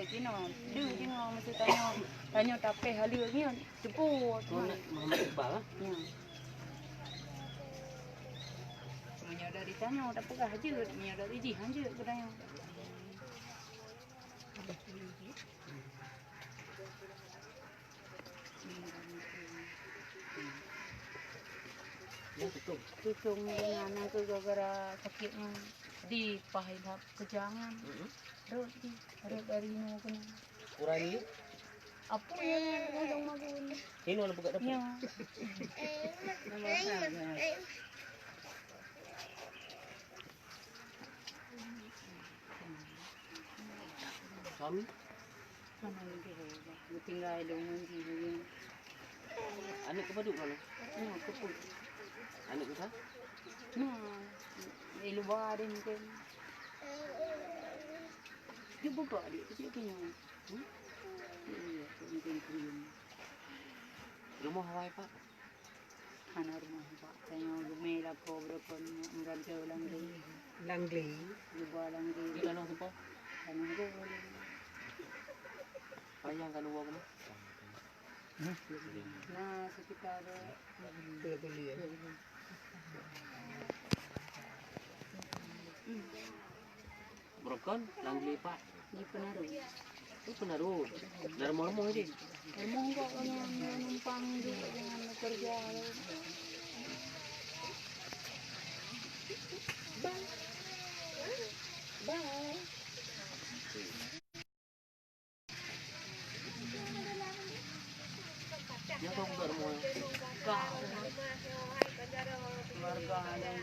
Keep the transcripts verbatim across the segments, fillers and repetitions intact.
Jinoe, deuh jinoe masa tanyoe, tanyoe tapéh haleue nyoe, teupot. Muhammad Iqbal, ah? Ya. Meunyoe dari tanyoe tapeugah jeuet, meunyoe dari jih han jeuet keu tanyoe. Tutong. Tutong dengan anak tu gara-gara sakit nyan. Di paha ilap kejang nyan. Rot di, rot dari nyoe keunan. Kurang ni? Apa yang ngomong magun? Ini mana pegat dapur? Ya. Suami? Hana lagèe, tinggai lôn ngon jih lagèe. Aneuk keu padub droeneuh? Nyoe keu put. Aneuk keu sa? Nyoe, di luwa deh mungkin. Jeuet bubak dek keuchik keu nyoe. Hmm? Iya, mungkin kuyum. Rumoh awai, Pak? Hana rumoh, Pak. Tanyoe geumè lakoe beureukan meurantau lam glé. Lam glé. Di Banoh Seupôt. Banoh Seupôt. Panjang ka luwa keunoe? Nah, sekitar tiga puluh ya. Beureukan lam glé, Pak. Di Peunarot. Oh, Peunarot. Dari rumoh-rumoh ini. Rumoh kok kami numpang juga dengan kerja. Bye. Bye. Nyoe ka buka rumoh. Ka. Keluarga nyoe.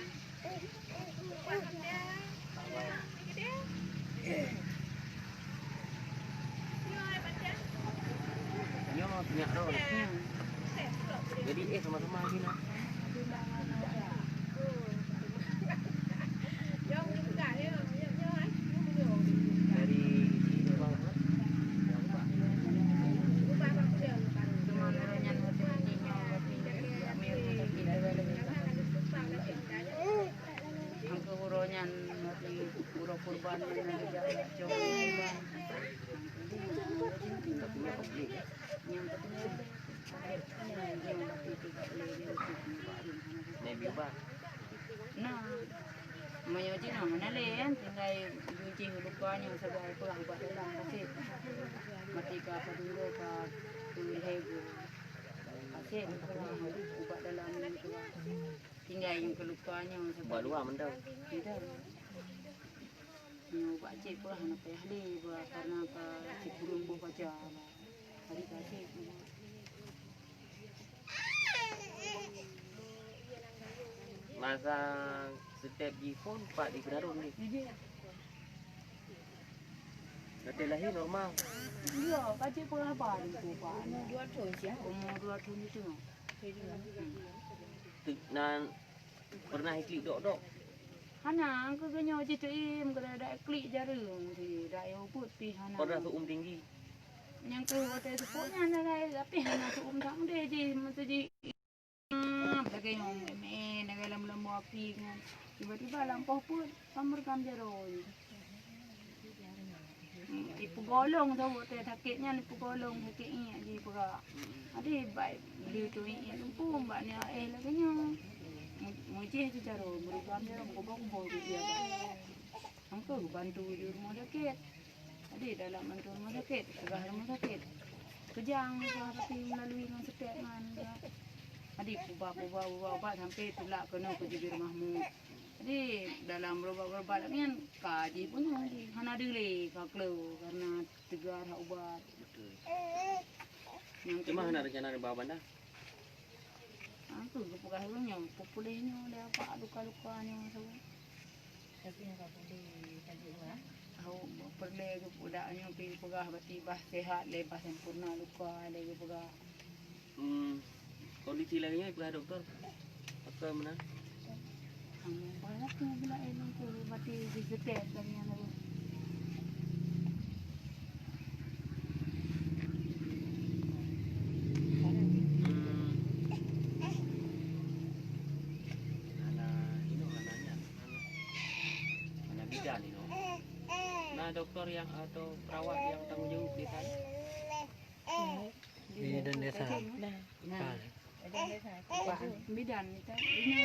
Nyoe sinyak rot. Hmm. Jadi, eh, sama-sama lagi nah. Dari Angka uroe nyan, uroe kurban nyan, nyang Nabi Uba. Nah, meunyoe jinoe hana lé, tinggai geuncéh luka nyoe sagai peurah ubat dalam kaseb. Mati ka padum droe ka tuléh lhèe goe. Kaseb peurah ubat dalam nyoe keuluwa. Tinggai nyang keu luka nyoe sagai. Ubat luwa mantong. Mantong. Nyoe ubat cit peurah hana payah lé, bah, karena ka sikureueng boh baca, bah. Hari ka cit. Masa step jiphôn, Pak, di Peunarot nyoe. Watèe lahé normal. Iya, ka cit peurah haba Teungku, Pak. Umur dua thôn siah. Umur dua thôn itu. Hmm. Teuk nan Pernah iklik dok-dok? Hana, keu geuh nyoe jiteuiem, keu dak iklik jareueng, dak ubit pih hana. Pernah seuem tinggi? Nyang keu watèe seupôt nyan hana, tapi hana seuem that udeh jih, meuteujih, hmm, lagèe nyoe, mé-mé, lagèe lam-lam api nyan. Tiba-tiba lampôh peuet, ka meureukam jaroe jih. Hmm, ipeugolong saboh teuh sakét nyan, ipeugolong sakét iék jih peugah. Adik bai beli tu iék lumpung bak ni éh lagèe nyoe. Mu-, mujih tu jaroe, meurubah jaroe, kuboh-kuboh tu dia bah. Angkeu bantu di rumah sakit. Adik dalam bantu rumah sakit, peugah rumah sakit. Keujang peugah tapi melalui ngon seutep ngon dia. Adik peugah, peugah, peugah ubat sampai tulak keunoe keu Jibir Mahmud. Jadi dalam berobat-berobat nyan ka jih pun hana deulé ka kleu karena teuga that ubat. Betul. Nyang cuma hana rencana dibawa bandar. Aku geupeugah ureueng nyoe, puléh nyoe lé apa luka-luka nyoe tu. Tapi nyang ka puléh ka jeuet meuah. Tahu peureulèe geupeugah nyoe pi peugah bati bah sehat lé bah sempurna luka lé geupeugah. Hmm, kondisi lagèe nyan peugah dokto. Dokto meunan. Kamu banyak tu bila emang tu mati di setet lagi yang lain. Hmm. Anak inoe, anak nyan, anak, anak bidan inoe. Nah, Doktor yang atau perawat yang tanggung jawab di sana? Di Indonesia. Nah. Nah. Pak. Bidan kita. Ini.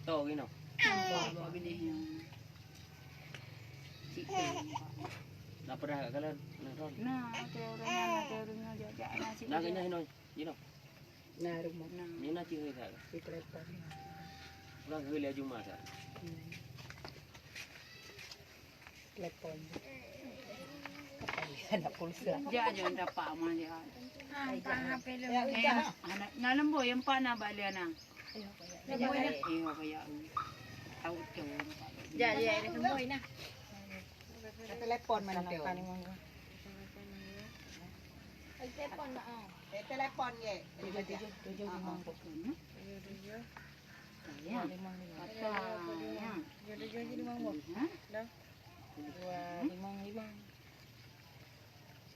Tahu gini. Nampak bawa binih yang. Cik. Nak pernah kat kalau nak tahu? Nah, ada orang yang ada orang yang jajak nasi. Nak kena hino, hino. Nah, rumah. Nah. Ni nak cik kat. Di telepon. Orang ke laju masa. Hmm. Telepon. Ada pulsa. Dia aja dapat mah dia. Ah, tak H P lu. Eh, anak, nah lembut yang empat nak balik anak. Lembut ya. Eh, apa ya? Tahu tu. Ya, ya, ada semua nah. Telepon mana tu? Telepon nak. Eh, telepon ye. Tujuh, tujuh, tujuh, lima. Tujuh, tujuh. Ya. Lima, lima. Kata, ya. Tujuh, tujuh, lima, lima. Ha? Dah. Dua, lima, lima.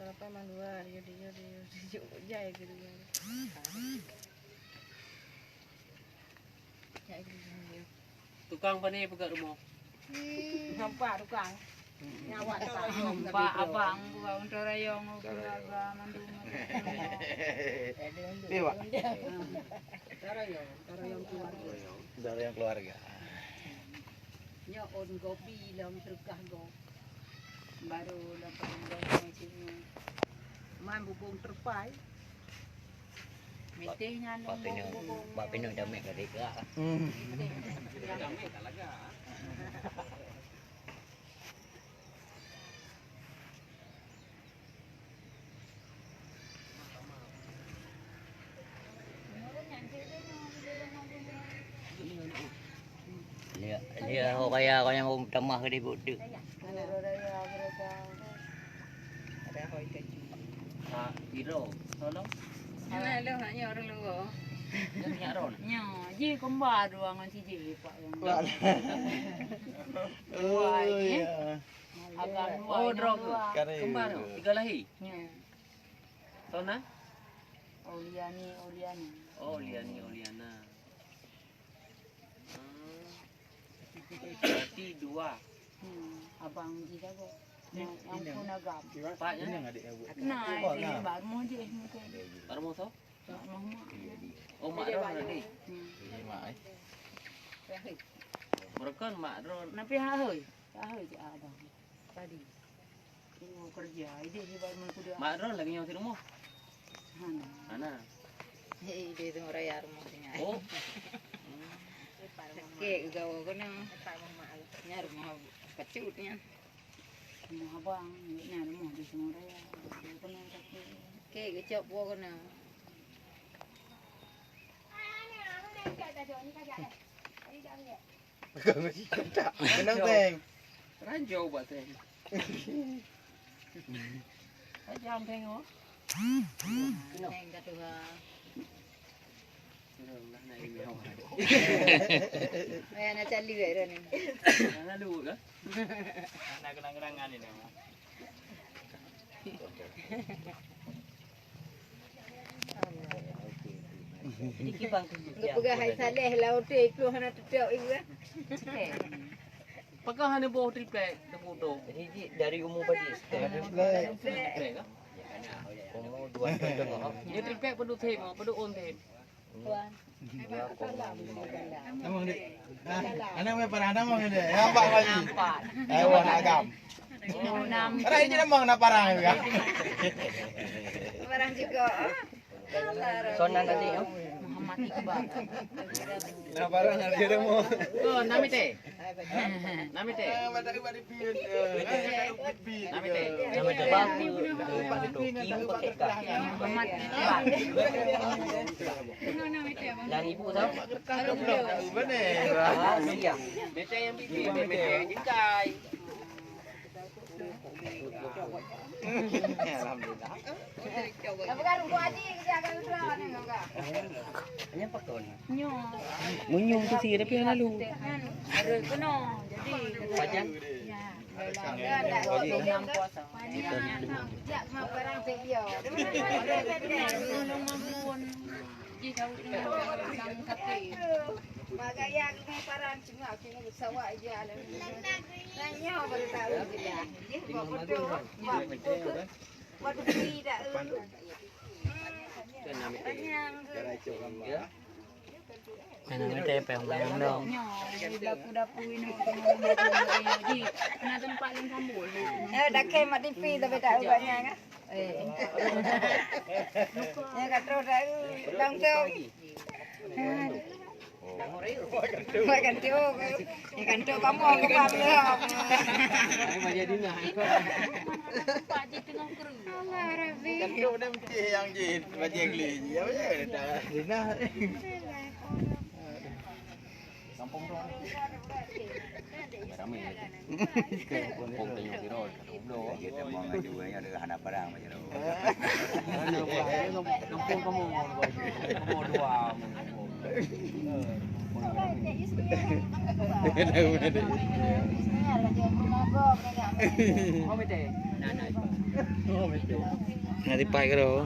Salapan mang dua, tujuh, tujuh, tujuh, tujuh. Jai ke dua. Jai ke dua. Tukang pane peugah rumoh. Nampak tukang. Nampak abang gua untuk rayong keluarga mandum. Iya, Pak. Tarayong, tarayong keluarga. Tarayong keluarga. Nyoe on gopi lom serukah go. Baru dapat on gopi macam ni. Man bubung terpai. Mitih nyan Pak Pinang, bubung. Pak Pinang damai kali ke? Hmm. Damai tak lagak. Lia, lia ho kaya kau nyang tamah ke dibuk tu. Ha, iro, tolong. Halo, hanya orang luar. Nyak ron. Nyo, ji kembar dua ngon si ji pak yang. Wah. Wah, oh, iya. Agak dua. Oh, yang drop tu. Dua. Kembar tu, tiga lahir. Ya. Sona? Oliani, Oliana. Oh, Oliani, Oliana. Hmm. Berarti dua. Hmm, abang ji jago. Yang, yang pun agam. Pak, ya? Nah, ini baru mau je mungkin. Baru mau so? Mak Muhammad. Oh, Mak Ron tadi. Hmm. Mak, eh. Merekon Mak Ron. Napi hak hoi? Hak hoi cik abang. Tadi. Tengok kerja, ide hebat meukuda. Mak Ron lagi nyang di rumah. Hana. Hana. Hei, ide tu raya rumah tinggal. Oh. Sakit gawa kena. Nya rumah pecut nya. Rumah abang, nya rumah di Sungai Raya. Dia kena sakit. Okey, geucok buah kena. Kenapa, Teng? Ranjau buat, Teng. Tajam, Teng, oh. Teng dah tua. Sudah lah nak email. Eh, nak cari duit dah ni. Nak lalu ke? Nak kenang-kenangan ni nama. Geupeugah hai Saleh, lau teuh ikloh hana teutap ibu, eh. Pakon hana boh triplek teuputoh? Jadi, dari umur berapa? Triplek kah? Umur dua tahun tengah. Dia triplek penuh tem, penuh on tem. Tuan. Dua koma lima. Nama dia? Ah, anak main parah nama dia? Nampak lagi. Nampak. Eh, wah, agam. Oh, enam. Ada ini nama nak parah juga. Parah juga. Sonan tadi, oh. Muhammad Iqbal. Nah, parah nak dia dah mau. Oh, nama teh. Nama teh? Nama teh? Muhammad Iqbal. Dan ibu tahu? Ah, iya. Betul yang bibi, betul yang jengkai. Alhamdulillah. Apa kan Ungku Haji kerja kat Mesra ni, Kak? Hanya pakon. Nyo. Munyum tu si tapi lalu. Ada kena. Jadi pajan. Ya. Ada, ada. Bulan puasa. Dia nak jak sama barang saya dia. Ji tahu dengan orang sakit. Mak gaya keumeung paran cuma keumeung beusawak ija lom. Nah, nyoe baru tahu kita. Nyoe buat foto, buat foto, buat bukti dah. Tanyang ke? Mana mete peh mayang dong. Nyoe di dapu-dapu ini. Nah, tempat yang sambul. Eh, dah kayak mak T V tapi tak banyak kan? Eh. Ya, kat terus dah, langsung. Buat kantor. Ya, kantor kamu, aku faham dah. Allah, Rabbi. Kantor dah mesti yang jin, bajai geli. Ya, ya, dah. Dinah. Kampung tu. Ramai. Kampung tengok viral. Dia tembong aju, ada hana barang macam tu. Kampung kamu, kamu dua. Nanti pai kero.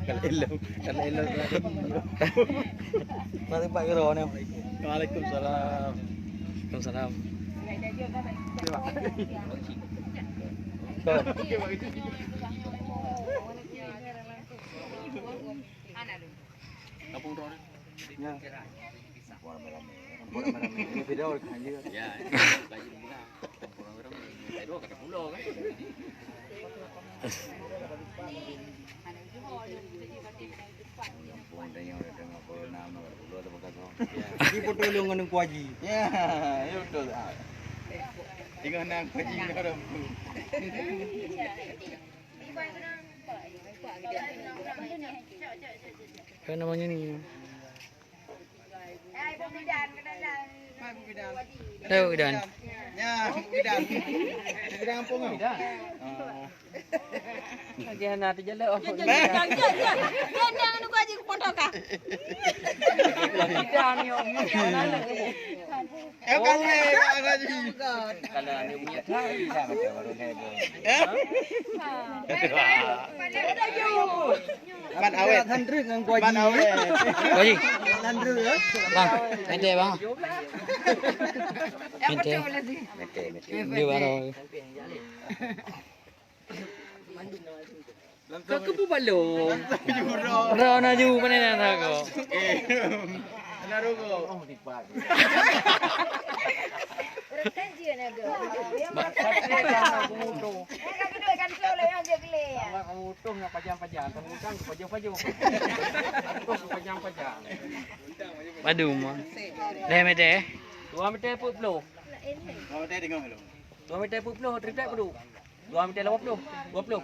Kalau elok, kalau elok. Nanti pai kero ni. Waalaikumsalam. Waalaikumsalam. Kampung Roro. Ya. Ramai-ramai. Ramai-ramai. Ini beda orang kan dia. Ya. Ramai-ramai. Saya dua kata pulau kan. Kampung tengok datang apa nama pulau tu pakai kau. Di foto lu ngon Teungku Haji. Ya, ya betul. Tengok nang Haji orang tu. Apa namanya ni? Hai, Ibu Bidan. Ya, Ibu Bidan. Ibu Bidan kampung kau? Lagi hana terjelek. Jangan, jangan, jangan. Jangan, jangan, aku aja foto kah? Bidan ni, Om. Eh, kan, eh, kan, Haji. Kalau ada punya tak, bisa macam baru saya tu. Eh? Ban awet. Ban awet. Haji. Bang, nanti, Bang. Nanti. Dia baru. Kau ke balong? Ro na ju, mana nak kau? Eh. Ada rokok. Oh, lipat. Aku mutu. Sama mutu nak pajang-pajang, sama utang pajang-pajang. Aku pajang-pajang. Padu mah. Dah meter eh? Dua meter empat puluh. Dua meter tengok dulu. Dua meter empat puluh, triplek padu. Dua meter lapan puluh. Dua puluh.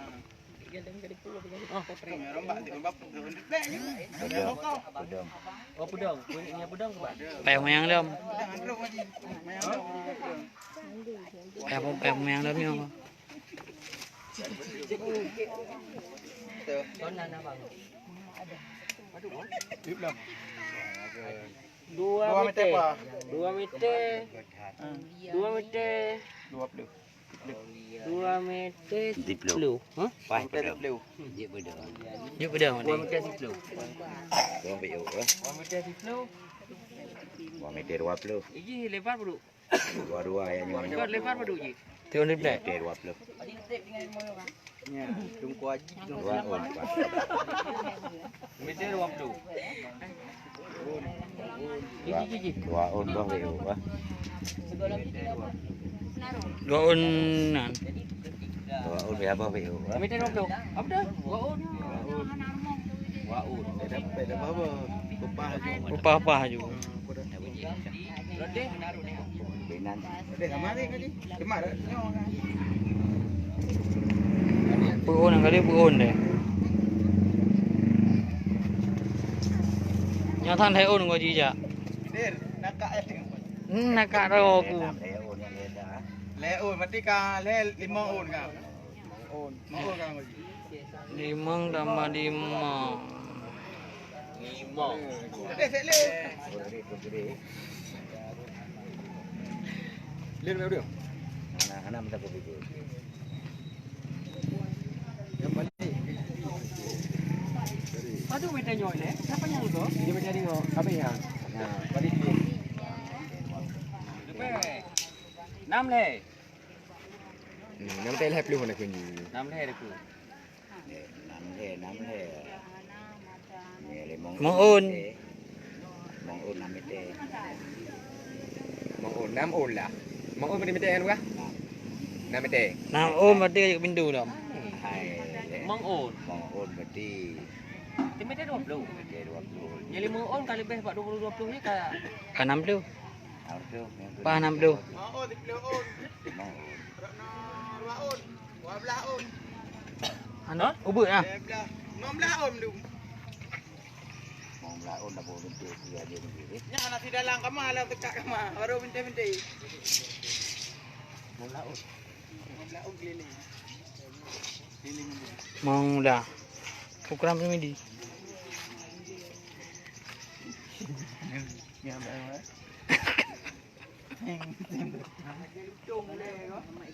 Payah mayang dom. Payah, payah mayang dom nyoe. Dua meter. Dua meter. Dua meter. Dua puluh. Dua meter sepuluh. Hah? Pas dua puluh. Jeuet bedong. Jeuet bedong. Dua meter sepuluh. Dua meter sepuluh. Dua meter dua puluh. Iji lebar beduk. Dua-dua ya nyoe. Dua lebar beduk ji. Tiga meter dua puluh. Ya, Teungku Haji. Dua on. Meter dua puluh. Dua on bah weu bah. Dua on nan. Dua on bah bah weu bah. Meter dua puluh. Apa dah? Dua on. Dua on. Dah dapat dah apa? Upah aja. Upah-upah aja. Peuôn nyang kali peuôn deh. Nyang tan lhèe ôn ngon jijak. Hmm, nakak roh aku. Lhèe ôn, berarti ka lhèe limong ôn ka. Limong tambah limong. Limong. Lin, lin, lin. Anak, anak minta kopi tu. Yang balik. Padu beda nyoe leh. Siapa yang tu? Dia beda tengok. Apa yang? Nah, balik dia. Nam lhèe. Hmm, nam lhèe lhèe ploh na kunyi. Nam lhèe dah ku. Eh, nam lhèe, nam lhèe. Nyoe lé Mong Mong Un. Un. Mong Un nam mete. Mong Un, nam Un lah. Mong Un mete mete kan, Bang? Nam mete. Nam Un berarti kat pintu dah. Hai. Mong Un. Mong Un berarti. Mete dua puluh. Mete dua puluh. Jadi Mong Un ka leubeh bak dua puluh, dua puluh ni ka. Ka nam ploh. Nam ploh. Pah nam ploh. Mong Un, tiga puluh Un. Mong Un. Dua blaih Un. Aneuk ubeut ah. Lima blaih. Enam blaih Un dum. Enam blaih Un dah bawa bintik dia, dia bintik, eh. Nyan nasi dalam kamar, dalam tekak kamar. Baru bintik-bintik. Enam blaih Un. Enam blaih Un keliling. Keliling. Mau dah. Ukuran midi. Ni abang, eh.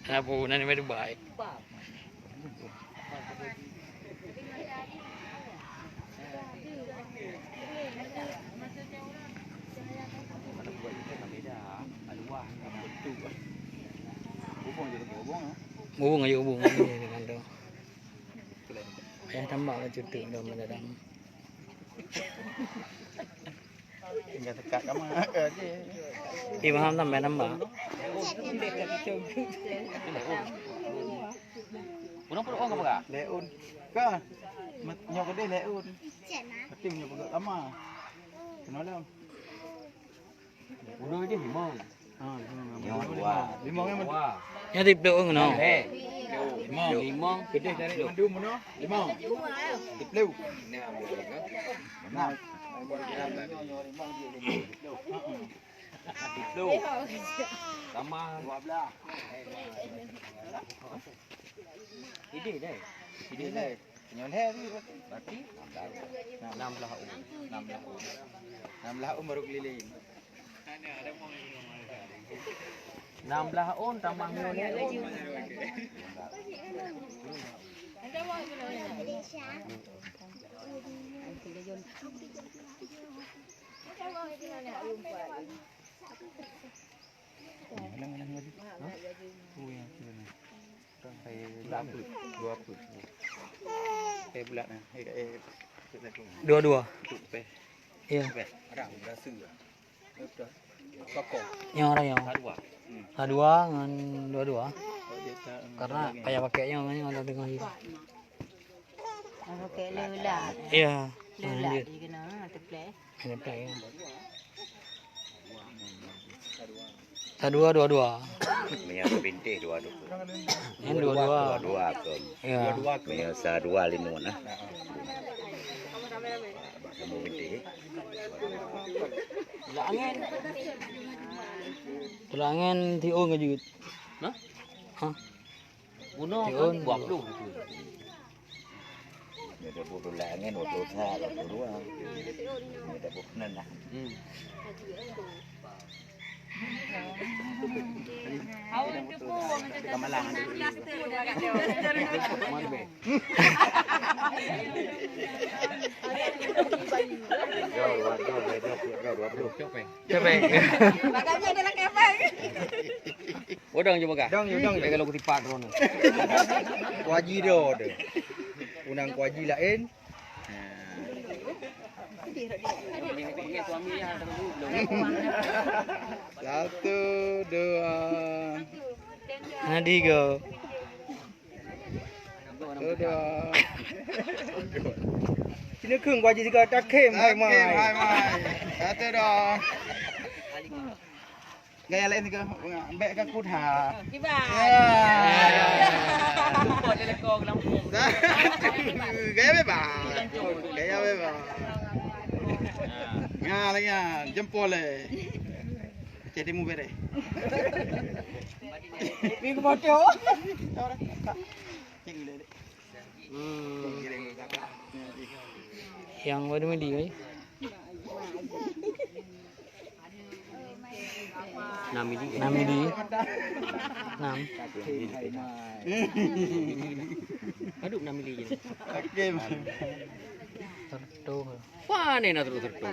Kenapa nan ni baik? Bubung aja bubung. Payah tambah lah cuti dah mendadak. Tinggal sekat kamar ke je. Eh, maham tambah nambah. Urang peuruok ka peugah? Leun. Ka. Met-, nyoe keudeh leun. Tapi meunyoe peugah kamar. Keunoe lom. Udah je limong. Ha, limong. Nyoe dua. Limong yang mana? Dua. Nyoe di Plueng no. Eh. Limong. Limong. Keudeh dari mandum mana? Limong. Di Plueng. Nah. Nah. Di Plueng. Tambah dua belas. Idéh deh. Idéh deh. Nyoe lhèe tu berarti. Berarti enam belas. Enam belas. Enam belas baru keliling. Enam belas ôn tambah nyoe lhèe ôn. Dua-dua. Iya. Nyang raya. Dua-dua ngon dua-dua. Karena kaya pakai nyang ni orang tengah ni. Pakai leulat. Iya. Leulat di kena teplek. Ada dua, dua, dua. Meunyoe seubintéh dua, dua. Nyan dua, dua. Dua, dua kon. Ya. Meunyoe sa dua lima nah. Bak kamoe bintéh. Tulak angén. Tulak angén tiôn ka jeuet. Hah? Hah? Bunoe kan dua puluh. Dia dah bodoh lah angin, bodoh sa, bodoh dua. Dia dah bodoh nan lah. Hmm. Kemalang. Dua, dua, dua, dua, dua. Capek. Capek. Makanya ada lah capek. Oh, dong cuba kah? Dong, dong. Baik kalau kutipak drone. Kuaji do tu. Unang kuaji laén. Ha. Satu, dua. Nah, tiga. Satu, dua. Sini kheun kuaji tiga takhém hai mai. Takhém hai mai. Satu, dua. Gaya laén sigoe, bèk ka kut ha. Kiban. Ya. Support dia lekor ke Lampung. Gaya bebas. Gaya bebas. Nga lagi, jempol eh. Cek timu bere. Minggu motor. Cek gula dek. Hmm. Nyang baru mili, eh? Enam mili. Enam mili. Enam. Aduh, enam mili je. Oke, Bang. Tertuh. Wah, ni nak terus tertuh.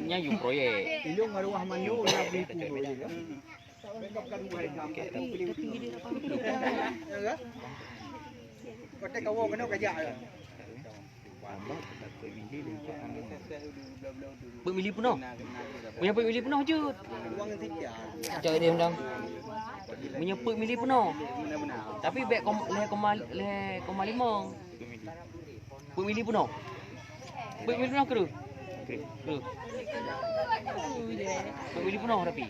Nyan yue proyek. Peuet mili peunoh. Punya peuet mili peunoh jeuet. Cok dia undang. Punya peuet mili peunoh. Tapi bèk kom-, lhèe koma, lhèe koma lima. Peuet mili peunoh. Peuet mili peunoh keu? Keu. Peuet mili peunoh tapi.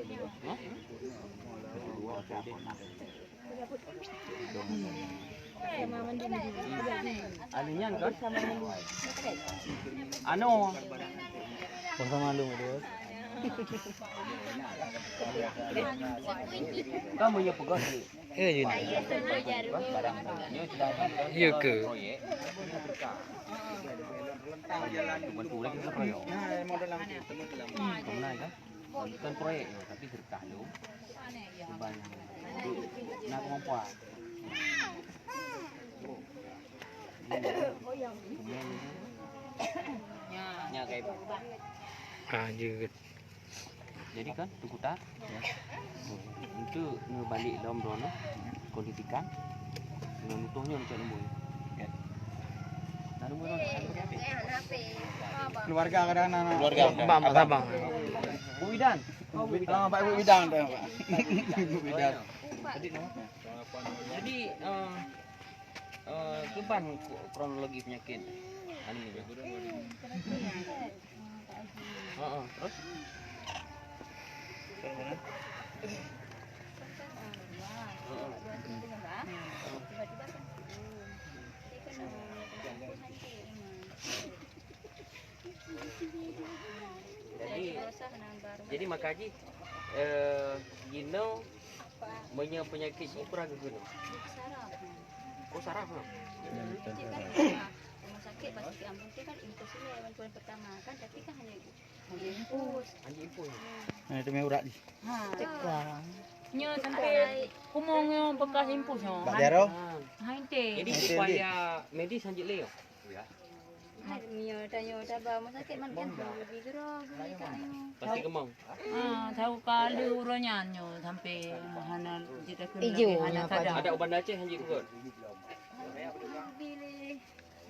Hah? Anu nyan kan? Anu. Bangsa malu dia. Kamu yang pegang ni. Eh, jin. Barang nyo sudah ada. Ya ke? Proyek. Bantu lagi ke proyek? Kemana kan? Bukan proyek, tapi sedekah lu. Cuba nak kemampuan. Nya, nya, guys. Ah, jeuet. Jadi kan, tu kuta, ya. Untuk ngeubalik lom droeneuh, kualitikan, ngon utoh nyoe cok lembui. Ya. Nah, lembui droeneuh, kan pakai api? Keluarga kadang anak-anak. Keluarga. Bang, bang, bang. Bu Widan. Ah, Pak Bu Widan tu, Pak. Bu Widan. Jadi, eh, Eh, kiban kronologi penyakit anu nyoe? Heeh, terus? Heeh. Jadi, jadi maka jih, eh, jinoe meunyoe peunyakét jih peue rageu keunoe? Oh, saraf, no? Rumah sakit pas sakit ambulans kan infus ilèe bantuan pertama kan, tapi kan hanya, hanya infus. Hanya infus. Nah, itu meurat jih. Ha. Cekang. Nyoe sampai kumong nyoe bekas infus nyoe. Bak jaroe? Ha, ente. Jadi upaya medis hanjeuet lé, ya? Hai, meunyoe tanyoe taba rumah sakit, man, kan lebih gerah, guna kat nyoe. Pasti kemang. Ah, tahu kali uroe nyan nyoe sampai hana, jeuet takheun lagèe hana sadar. Ada ubat Aceh hanjeuet peugot? Alhamdulillah.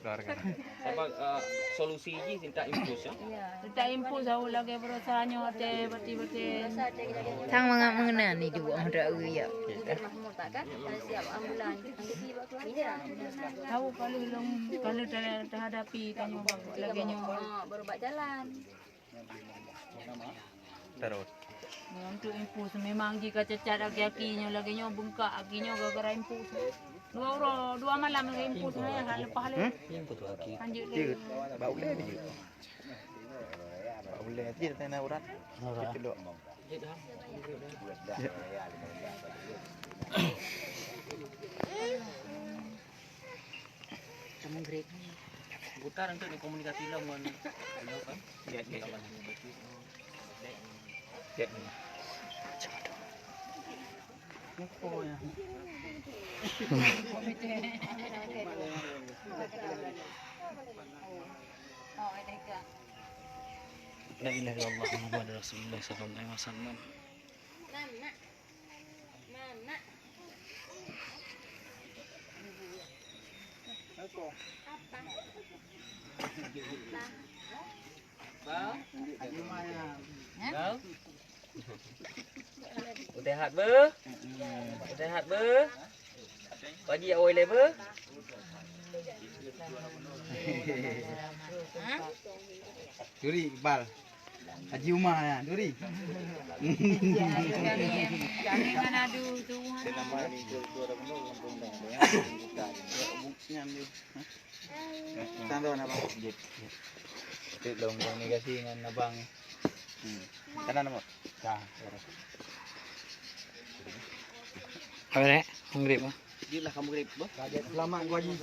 Keluarga. Sabab, eh, solusi jih minta infus, ya? Iya. Minta infus, tahu lagèe berusaha nyoe, teh, bati-bati. Sang mangat meunan ni juga, mudah, ya. Mahmud tak kan? Kalau siap ambulan. Tahu kalau lom, kalau ta-, tahadapi tanyoe lagèe nyoe. Ah, berubat jalan. Terus. Untuk infus memang jih ka cacat aki-aki nyoe lagèe nyoe, beungkak aki nyoe gara-gara infus. Dua uroe, dua malam lagèe infus nyoe, ha, leupah lé. Hmm? Lanjut lé. Bak ulèe dia. Bak ulèe dia, teuh na urat. Urat. Kecelok. Kamu grade. Putar untuk dikomunikasi lah ngon, anu kan? Ya, ya. Ya. La ilaha illallah Muhammadur Rasulullah sallallahu alaihi wasallam. Udah sehat, beuh? Udah sehat, beuh? Pagi awai lé, beuh? Curi, Iqbal. Haji Uma ya, duri. Jangan adu tu. Nyan dia. Sang tu nak bang. Itu long komunikasi dengan abang. Hmm. Kanan apa? Dah. Apa ni? Maghrib ah. Dia lah kamu grip apa? Selamat gua ni.